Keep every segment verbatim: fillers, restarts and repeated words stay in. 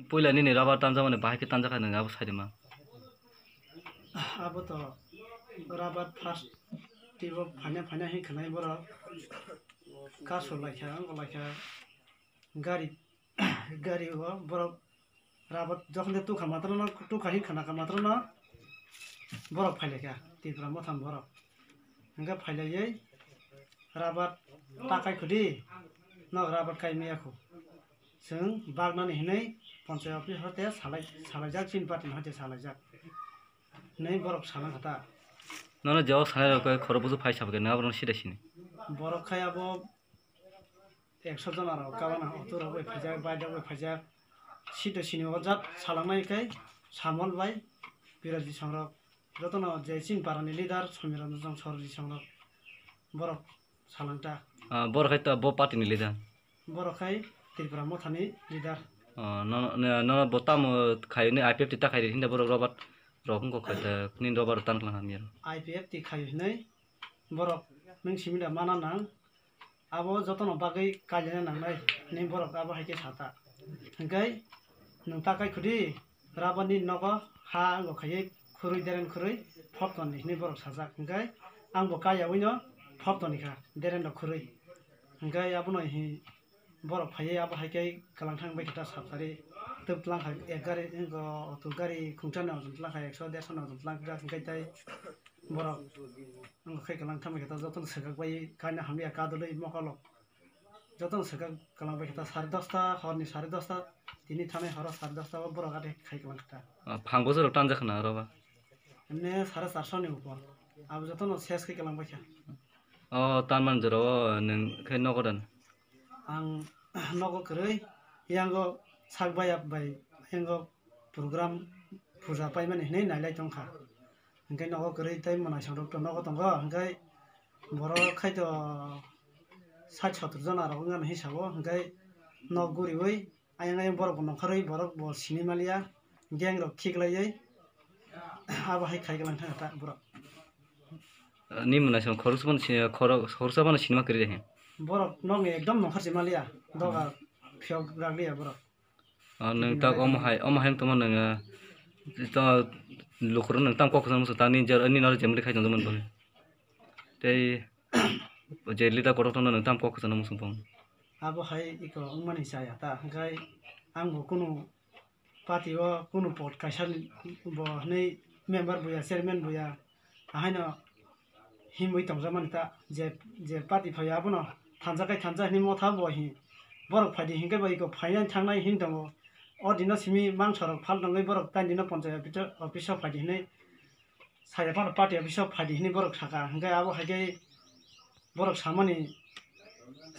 Puila nini rubber tanjakmani bahai khe tanjakha nang abo sai rima. Abo to rubber first twibo phaina phaina hin khanai borok kaso laikha, wngkha laikha gari, gari o borok rubber jokhon de tukha matrono, tukha hin khana kha matrono borok phailaikha Tripura mothani borok. Hingkhe phailaiwi rubber ta kai khudi, nok rubber kai maya khu. Chwng baknani hinwi ponchayat office hoite salai, salaijak, chini party ni hoite salaijak. Hinwi borok sana kha ta. Nono jawab sanai rok khe khoro busu phai sabo khe nang abono sida sini. Borok khai abo ekso jona rok kabana auto rok bai phaijak, bike rok bai phaijak. Sida sini o jat salangnai khe Samol bai Birajit Songrok. Jotono je chini parani leader Somiranjan Sor Risongrok borok salangta. Ah, borok hai ta bo party ni leader? Borok hai Tripura mothani leader. Oh, no, no, no, bo tamo khai ni I P F T ta khai hinda borok rubber rok wngkha khai ta nini rubber tan klang hamya. I P F T khai hinwi borok nwng simi da mana nang. Abo jotono bagwi kailina nangnai hinwi borok abo hai khe sa ta. Hinkhe nwng ta kai khudi rubber ni nogo ha wngkha khaiwi khurui deren khurui phop toni hinwi borok sajak. Hinkhe ang bo kaiyaui no phop toni kha deren rok khurui. Hinkhe abono hi borok phaiwi abo hai khe kwlangthang bai khe ta sapsari twp tlang kha ek gari wngkha auto gari khungsa no tlang kha ekso derso no tlang kha hinkhe tai Borok wngkha khe kwlangtham khe ta jotono swkak bai kaina hamya kadulwi mokolok. Jotono swkak kwlang bai khe ta sare dosta, horni sare dosta, tini thani horo sare dosta o borok ade khai kwlang khe ta. Ah, phang bwswk rok tanjak khna oro ba? Emne sare charso ni upor. Abo jotono ses khe kwlang bai kha. O tanman jora o nwng khe nogo dan? Ang nogo kwrwi, yango sak bai bai, yango program puja paimani hinwi nailai tongkha. Hinkhe nogo kwrwi tei mwnaisong rok to nogo tongo, hinkhe borok khai to sat sotor jona rok wngmani hinwi sao, hinkhe nok guriwi ayang ayang borok bo nongkhorwi borok bo sini maliya, gang rok khiklaiwi abo hai khai kwlang thangkha ta borok. Ni mwnaisong khoroksa bono sini, khorok-, khoroksa bono sinima kwrwi de. Borok nokni ekdom nongkhor se maliya, doga phiyok ragliya borok. Ah, nwng tak omo hai, omo hai wng tongma nwng, ah, to lukurok nwng tamo kok kwchangma swng tang nini jora, nini oro jemri khai tongjakmani bagwi. Tei je leader kotor tongno nwng tamo kok kwchangno muchung tong? Abo hai iko wngmani chaya ta, hwnkhe ang bo kunu party o kunu pot kaisa bo hinwi member buya, chairman buya, ahaino himwi tongjakmani ta, je, je party phaio abono thansa khai thansa hinwi motha bo hi. Borok phaidi hinkhe bo iko phainai thangnai hin tongo. O dino simi mangsa rok phal tongwi borok taini dino ponchayat office o phaidi hinwi saya phano party office o phaidi hinwi borok saka. Hinkhe abo hai khe borok samani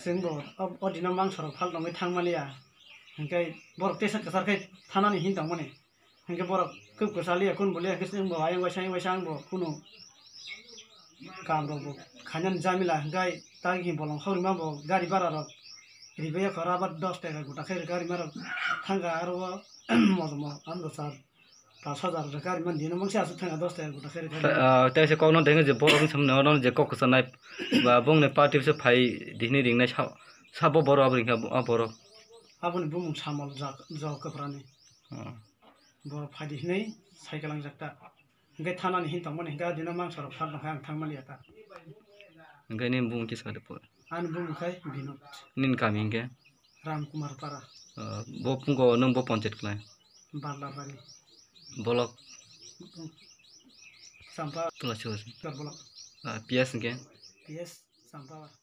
chwngbo o, o dino mangsa rok phal tongwi thangmani ya. Hinkhe borok tesa kwchar khe thanani hin tongmani. Hinkhe borok kwb kwchaliya, kun boliya, hinkhe chwngbo ayang waisa, ayang waisa, ang bo kunu kam rok bo khainani jamila, hinkhe tagi hi bolong hor rima bo gari bara rok ribaiya khora, abo dos taka gota khe gari mara thangkha, aro o mojomo ang bo sar pash hajar gari man dino mangse aswk thangkha, dos taka gota khe gari. Ah, tei se kokno denge je borok ni samne ono je kok kwchanai ba bongni party se phai dihini ringnai sa, sabo borok abo ringkha, ah, borok. Aboni bumung Samol Jak-, Jok Kwprani. Oh. Bo phaidi hinwi sai kalangjak ta. Hingke thanani hin tongmani hingke adino mangsa rok phar nokha ang thangmani ya ta. Hingke nini bumung kisa de po? Ani bumung khai Binod. Nini kami hingke? Ram Kumar Para. Ah, bo pungo nung bo ponchayat khlai? Barlabari. Bolok? Champa. Tula chos. Tor bolok. Ah, P S hingke? P S Champa.